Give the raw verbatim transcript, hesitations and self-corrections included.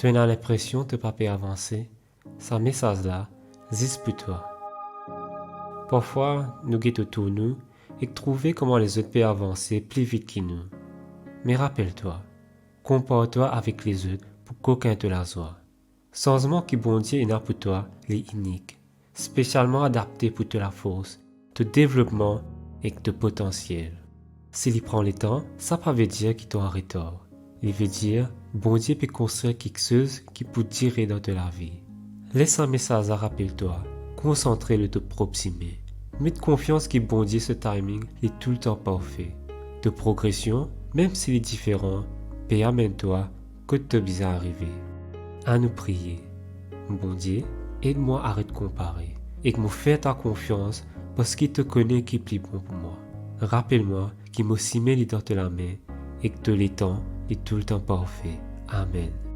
To ena linpresion to pa pe avanse? Sa mesaz la zis pou twa. Parfwa, nou get otour nou ek trouve kouma lezot pe avanse pli vit ki nou. Me rapel twa, konpar twa avek lezot pou kokin to lazwa. Sanzman ki Bondie ena pou twa, li inik, spesialman adapte pou to lafors, to devlopman ek to potansiel. Si li pran letan, sa pa ve dir ki to an retar. Li ve dir Bondie pe konstrir kiksoz ki pou dire dan to lavi. Les sa mesaz la rapel twa, konsantre lor to prop sime. Met konfians ki Bondie so timing li toultan parfe. To progresion, mem si li diferan, pe amenn twa kot to bizin arive. Anou priye. Bondie, ed mwa aret konpare ek mo fer twa konfians, parski to kone ki pli bon pou mwa. Rapel mwa ki mo sime li dan to lame ek to letan li toultan parfe. Amen.